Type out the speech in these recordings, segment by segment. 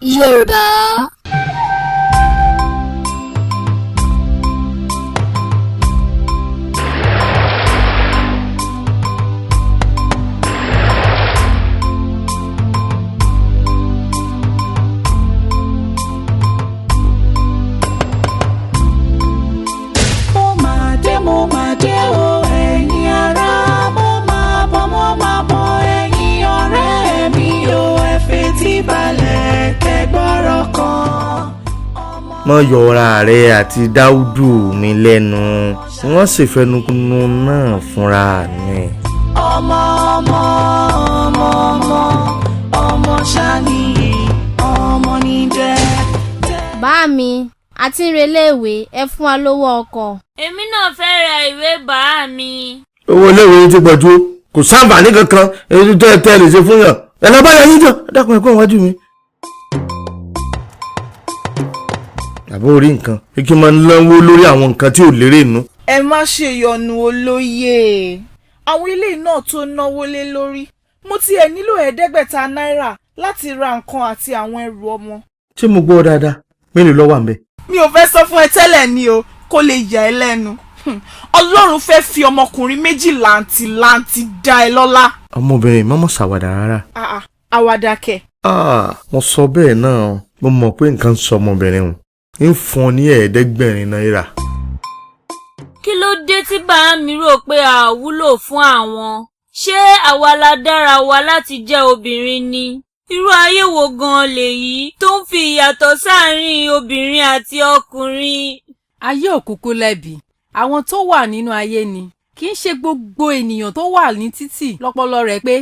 Yorùbá. Mo máa dé, mo máa dé o, ẹ̀yin ará. Mo máa bọ̀, mo máa bọ̀, ẹ̀yin ọ̀rẹ́ mi o. Ẹ fetí balẹ̀ kẹ́gbọ́rọ̀ kan. Mọ yọra rẹ àti Dáúdù mi lẹ́nu, wọ́n sì fẹnukunu náà fúnra mi. Ọmọ, ọmọ, ọmọ, ọmọ, ọmọ ṣáni, ọmọ ní jẹ́. Bá mi, a ti ń relé ìwé, ẹ fún wa lówó ọkọ̀. Èmi náà fẹ́ ra ìwé, bàá mi. Owó iléèwé yín ti pọ̀ jù, kò sáǹfààní kankan èyí tó ẹ tẹ́ ẹ lè ṣe fún yàn. Ẹ lọ bá yà yín jọ. Ẹ dákun, ẹ kó wájú mi. Àbó orí nǹkan kí n máa náwó lórí àwọn nǹkan tí ò lérè nù. Ẹ má ṣe yọnu, olóyè. Àwọn ilé náà tó náwó lé lórí, mo tiẹ̀ nílò 500 náírà láti ra nǹkan àti àwọn ẹrù ọmọ. Ṣé mo gbọ́ dáadáa? Mélòó ló wà ń bẹ̀? Mi ò fẹ́ sọ fún ẹ tẹ́lẹ̀ ni o, kó lè yà ẹ́ lẹ́nu. Ọlọ́run fẹ́ fi ọmọkùnrin méjì làǹtìlanti dá ẹ lọ́lá. Ọmọbìnrin mọ́mọ́ ṣàwàdà rárá. Ah ah, àwàdà kẹ̀? Ah, mo sọ bẹ́ẹ̀ náà, mo mọ̀ pé nǹkan ń sọ ọmọbìnrin hùn, ń fún ọ ní 500 náírà. Kí ló dé tí bàá mi rò pé a ò wúlò fún àwọn? Ṣé àwa la dára wa láti jẹ́ obìnrin ni? Irú ayé wo gan-an lèyí tó ń fi ìyàtọ̀ sáàárín obìnrin àti ọkùnrin? Ayé òkúkú lẹ́bi àwọn tó wà nínú ayé ni. Kì í ṣe gbogbo ènìyàn tó wà ní títì lọ́pọlọ rẹ̀ pé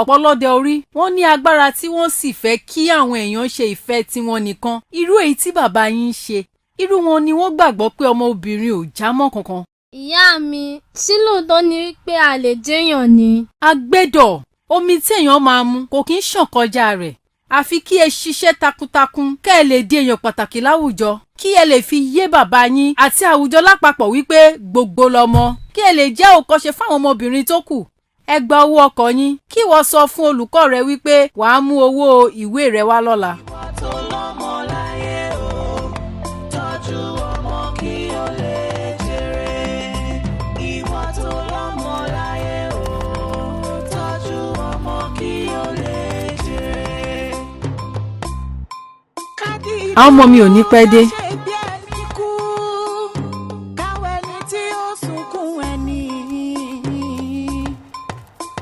ọ̀pọ̀lọdẹ orí wọ́n ní agbára tí wọ́n sì fẹ́ kí àwọn èèyàn ṣe ìfẹ́ tiwọn nìkan, irú èyí tí bàbá yín ń ṣe. Irú wọn ni wọ́n gbàgbọ́ pé ọmọ obìnrin ò jámọ́ kankan. Ìyá mi, ṣé lóòótọ́ ni wípé a lè jẹ́yàn ni? Agbẹ́dọ̀ omi tí èèyàn máa mu kò kí ń ṣàn kọjá rẹ̀. Àfi kí ẹ ṣiṣẹ́ takuntakun, kẹ́ ẹ lè di èèyàn pàtàkì láwùjọ, kí ẹ lè fi yé bàbá yín àti àwùjọ lápapọ̀ wípé gbogbo lọmọ, kí ẹ lè jẹ́ òkọ́ṣe fáwọn ọmọbìnrin tó kù. Ẹ gba owó ọkọ̀ yín, kí wọ́n sọ fún olùkọ́ rẹ wípé wàá mú owó ìwé rẹ wá lọ́la. Ìwọ tó lọ́mọ láyé o, tọ́jú ọmọ kí o lè jèrè. Ìwọ tó lọ́mọ láyé o, tọ́jú ọmọ kí o lè jèrè. Àwọn ọmọ mi ò ní pẹ́ dé. Ṣe bí ẹni kú, káwọ́ ẹni tí ó sunkún ẹni.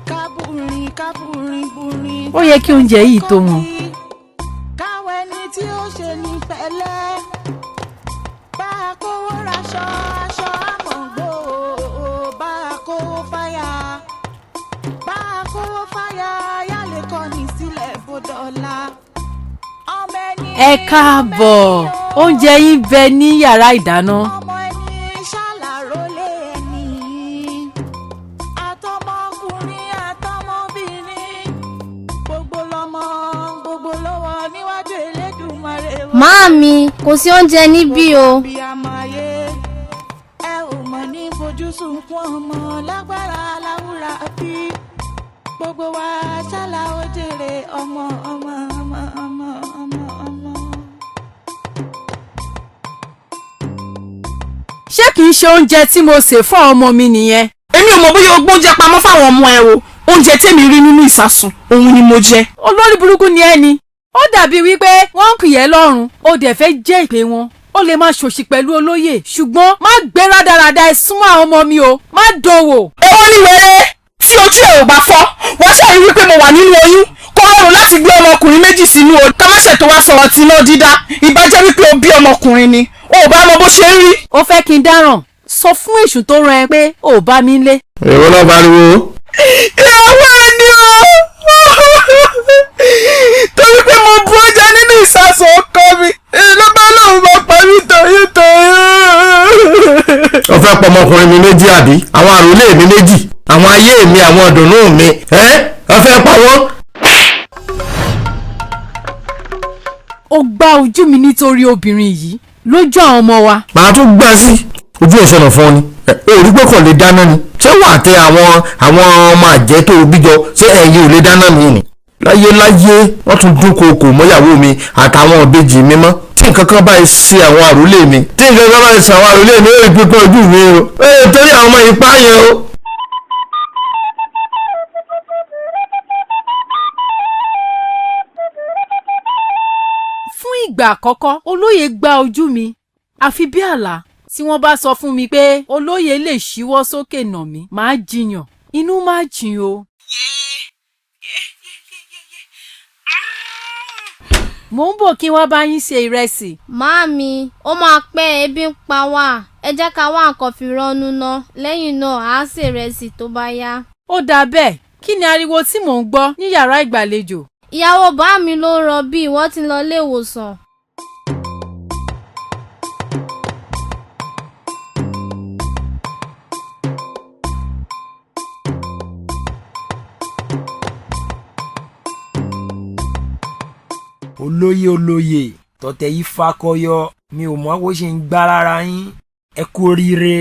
Kábùrín kábùrín bùrín. Ó yẹ kí oúnjẹ yìí tó wọn. Káwọ́ ẹni tí ó ṣe ní pẹ̀lẹ́. Bá a kówó raṣọ, aṣọ àmọ̀gbò. Bá a kówó fáyà. Bá a kówó fáyà, yálè kọ́ni sílẹ̀ bó dọ̀la. Ọmọ ẹni. Ẹ káàbọ̀, oúnjẹ yín bẹ ní yàrá ìdáná. Ọmọ ẹni ṣàlàrólé ẹni, àtọmọkùnrin àtọmọbìnrin, gbogbo lọmọ, gbogbo lọ́wọ́ níwájú Elédùmarè o. Màámi, kò sí oúnjẹ níbí o. Bí a máa yé ẹ ò mọ̀ ní fojú sunkún ọmọ lágbára láwùrà, bí gbogbo wa ṣálá ó jèrè ọmọ, ọmọ, ọmọ, ọmọ, ọmọ, ọmọ. Ṣé kìí ṣe oúnjẹ tí mo sè fún àwọn ọmọ mi nìyẹn? Èmi ò mọ̀ bóyá o gbóúnjẹ pamọ́ fáwọn ọmọ ẹ o. Oúnjẹ tèmi rí nínú ìsasùn òun ni mo jẹ. Olórí burúkú ni ẹ ni. Ó dàbí wípé wọ́n ń pè ẹ́ lọ́rùn, ó dẹ̀ fẹ́ jẹ́ ìpè wọn. Ó lè máa ṣòṣì pẹ̀lú olóyè, ṣùgbọ́n má gbé rádaràda ẹ súnmọ́ àwọn ọmọ mi o, má dánwò. Èwo ni wèrè? Tí ojú ẹ ò bá fọ́, wọ́n ṣàrí wípé mo wà nínú oyún. Kò rọrùn láti gbé ọmọkùnrin méjì sínú o, ká má ṣe tó wá sọ̀rọ̀ tí iná dídá. Ìbá jẹ́ wípé o bí ọmọkùnrin ni, o ò bá mọ bó ṣe ń rí. Ó fẹ́ kí n dáràn? Sọ fún èṣù tó rán ẹ pé ò bá mi lé. Èwo ló pariwo? Ìyàwó ẹ ni o, torí pé mo bu oúnjẹ nínú ìsasùn ọkọ mi ló bá lóun máa pa mí toyún toyún. Ó fẹ́ pọ ọmọkùnrin mi méjì, àbí àwọn àròlé mi méjì, àwọn ayé mi, àwọn ìdùnnú mi, ẹ́ ó fẹ́ pa wọ́n. Ó gbá ojú mi nítorí obìnrin yìí lójú àwọn ọmọ wa. Màá tún gbá sí ojú ìṣọ̀nà fún ọ ni. Ẹ ò rí pé kò lè dáná ni? Ṣé wà á tẹ àwọn ọmọ àjẹ́ tó o bí jọ, ṣé ẹ̀yin ò lè dáná mi ni? Láyéláyé wọ́n tún dúnkookò mọ́yàwó mi àtàwọn ìbejì mi mọ́. Tí nǹkan kan báyìí ṣe àwọn àrólé mi, tí nǹkan kan báyìí ṣe àwọn àrólé mi, ó rí pípọ́n ojú mi o. Ee, torí àwọn ọmọ yìí pààyàn o. Fún ìgbà àkọ́kọ́, olóyè gba ojú mi àfi bí àlá. Tí wọ́n bá sọ fún mi pé olóyè lè ṣíwọ́ sókè nà mí, màá jiyàn, inú má jìn o. Mò ń bọ̀ kí wọ́n bá yín ṣe ìrẹsì. Màámi, ó máa pẹ́, ebi ń pa wá. Ẹ jẹ́ ká wá nǹkan fi rọ́nú ná, lẹ́yìn náà àá ṣèrẹsì tó bá yá. Ó dáa bẹ́ẹ̀. Kí ni ariwo tí mò ń gbọ́ ní yàrá ìgbàlejò? Ìyàwó bàámi ló ń rọbí, wọ́n ti lọ ilé ìwòsàn. Olóyè, olóyè, tọ̀tẹ̀ yìí fakọyọ. Mi ò mọ̀ bó ṣe ń gbá lára yín. Ẹ kú oríire,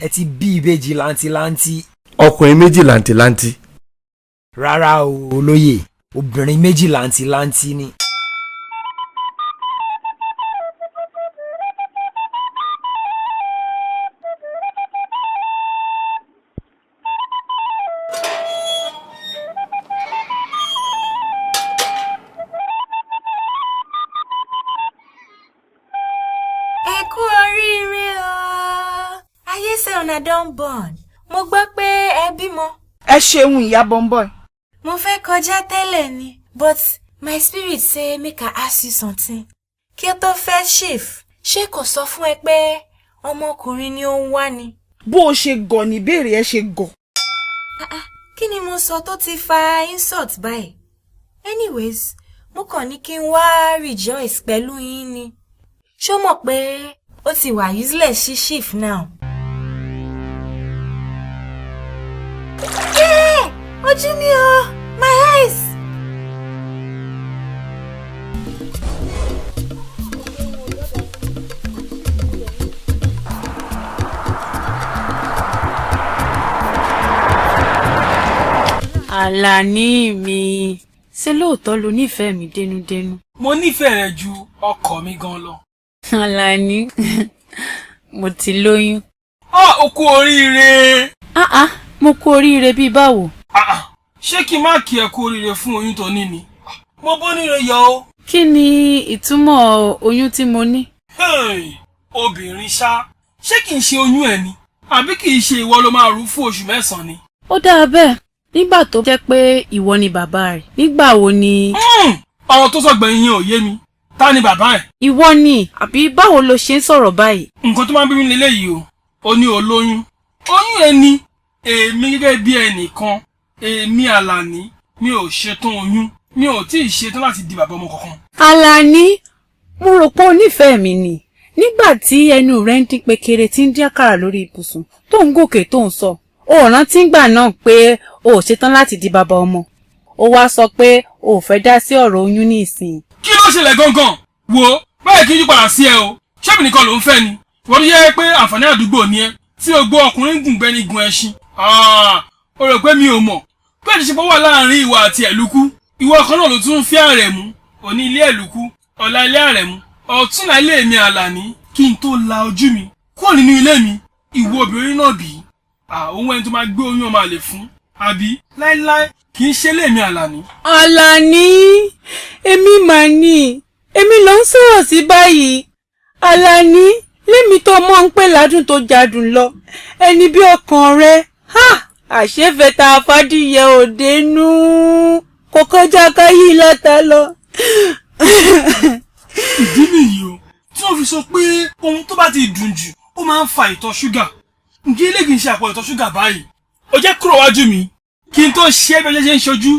ẹ ti bí ìbejì làǹtìlanti. Ọkùnrin méjì làǹtìlanti? Rárá o, olóyè, obìnrin méjì làǹtìlanti ni. Ẹ kú oríire o! I say una don born. Mo gbọ́ pé ẹ bímọ. Ẹ ṣeun, ìyá Bọ́ńbọ́ì. Mo fẹ́ kọjá tẹ́lẹ̀ ni, but my spirit say make I ask you something. Kí o tó fẹ́ chief, ṣé kò sọ fún ẹ pé ọmọkùnrin ni ó ń wá ni? Bó o ṣe gọ̀ ní ìbéèrè ẹ ṣe gọ̀. Ah ah, kí ni mo sọ tó ti fa insult báyìí? Anyways, mo kàn ní kí n wá rejoice pẹ̀lú yín ni. Ṣó mọ̀ pé ó ti wà useless sí chief now? Yeah! Ojú mi o! My eyes! Àlàní mi, ṣé lóòótọ́ lo nífẹ̀ẹ́ mi dénúdénú? Mo nífẹ̀ẹ́ rẹ ju ọkọ mi gan lọ. Àlàní, mo ti lóyún. Ah, o kú oríire. Ah ah, mo kú oríire bíi báwo? Ah ah, ṣé kí n má kí ẹ kú oríire fún oyún tó ní ni? Mo bó níre yọ o. Kí ni ìtumọ̀ oyún tí mo ní? Hey, obìnrin ṣá, ṣé kì í ṣe oyún ẹ ni, àbí kì í ṣe ìwọ ló máa rú fún oṣù 9 ni? Ó dáa bẹ́ẹ̀. Nígbà tó jẹ́ pé ìwọ ni bàbá rẹ̀, nígbà wo ni. Ọ̀rọ̀ tó sọ gbẹ̀yìn yẹn ò yé mi. Ta ni bàbá ẹ̀? Ìwọ ni, àbí báwo lo ṣe ń sọ̀rọ̀ báyìí? Nǹkan tó máa ń bí mi lélẹ́yìí o. Ó ní olóyún. Oyún ẹ ni. Èmi gẹ́gẹ́ bí ẹnìkan, èmi Àlàní, mi ò ṣetán oyún. Mi ò tí ì ṣetán láti di bàbá ọmọ kankan. Àlàní, mo rò pé o nífẹ̀ẹ́ mi ni. Nígbà tí ẹnu rẹ̀ ń dín pekere tí ń dín àkàrà lórí ibùsùn, tó ń gòkè tó ń sọ, o ò rántí ngbà náà pé o ò ṣetán láti di bàbá ọmọ. O wá sọ pé o ò fẹ́ dá sí ọ̀rọ̀ oyún ní ìsìn. Kí ló ṣẹlẹ̀ gangan? Wo báyìí, kí n yí padà sí ẹ o. Ṣébi nìkan ló ń fẹ́ ni? Wọ́n tó yẹ pé àǹfààní àdúgbò ni ẹ tí o gbọ́ ọkùnrin gùn gbẹ́ni gun ẹṣin. O rò pé mi ò mọ̀ pé ìṣepọ̀ wà láàrin ìwà àti ẹ̀lúkú? Ìwọ kan náà ló tún ń fi Àrẹ̀mú. Òní ilé ẹ̀lúkú, ọ̀la ilé Àrẹ̀mú, ọ̀túnla ilé mi Àlàní. Kí n tó la ojú mi kúrò nínú ilé mi, ìwọ obìnrin náà bì í òun ẹni tó máa gbé oyún ọmọ àlè fún, àbí? Láíláí, kì í ṣe ilé mi Àlàní. Àlàní, èmi mà ní, èmi ló ń sọ̀rọ̀ sí báyìí. Àlàní, lémi tó mọ̀ ń pè ládùn tó jadùn lọ, ẹni bí ọkàn rẹ, ha, àṣefẹ̀ta afádìyẹ òde nú kò kọjá káyí láta lọ. Ìdí nìyí o tí wọ́n fi sọ pé ohun tó bá ti dùn jù, ó máa ń fa ìtọ̀ ṣúgà. Ǹjẹ́ ilé kì í ṣe àpò ìtọ̀ ṣúgà báyìí? Ó jẹ́ kúrò wájú mi kí n tó ṣe é bí ọjọ́ ṣe ń ṣojú.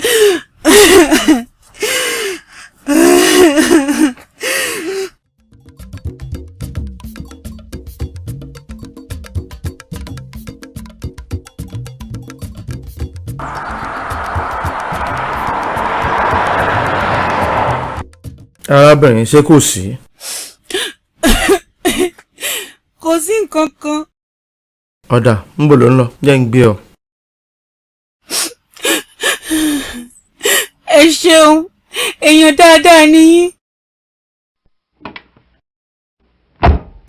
Arábìnrin, ṣé kò sí? Kò sí nǹkan kan. Ọ̀dà ńbò ló ń lọ? Jẹ́ ń gbé ọ. Ẹ ṣeun, èèyàn dáadáa ni yín.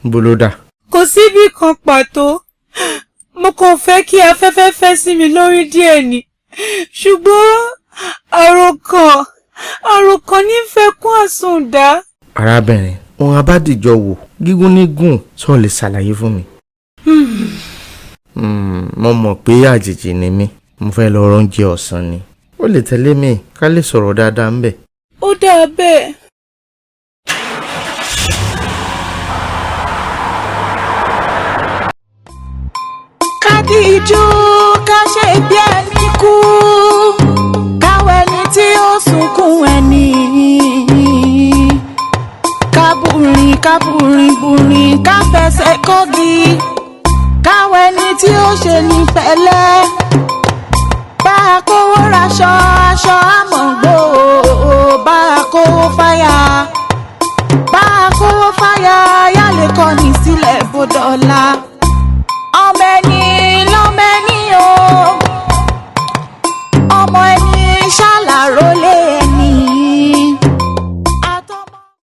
Níbo ló dà? Kò síbì kan pàtó, mo kàn fẹ́ kí afẹ́fẹ́ fẹ́ sí mi lórí díẹ̀ ni, ṣùgbọ́n àròkàn nífẹ̀ẹ́ kún àsundà. Arábìnrin, ohun abádìjọ wò gígùn ní gùn, sọ lè ṣàlàyé fún mi? Mo mọ̀ pé àjèjì ni mí, mo fẹ́ lọ oúnjẹ ọ̀sán ni. Ó lè tẹ̀lé mi ká lè sọ̀rọ̀ dáadáa ń bẹ̀. Ó dáa bẹ́ẹ̀. Ká díjú, ká ṣe bí ẹni kú, káwọ ẹni tí ó sunkún ẹni, kábùrìn kábùrìn bùrìn, ká fẹsẹ̀ kọ́gi, káwọ ẹni tí ó ṣe ní pẹ̀lẹ́. Bá a kówó raṣọ, aṣọ àmọ̀gbò. Bá a kówó fáyà, bá a kówó fáyà, yálè kọ́ni sílẹ̀ bó dọ̀la.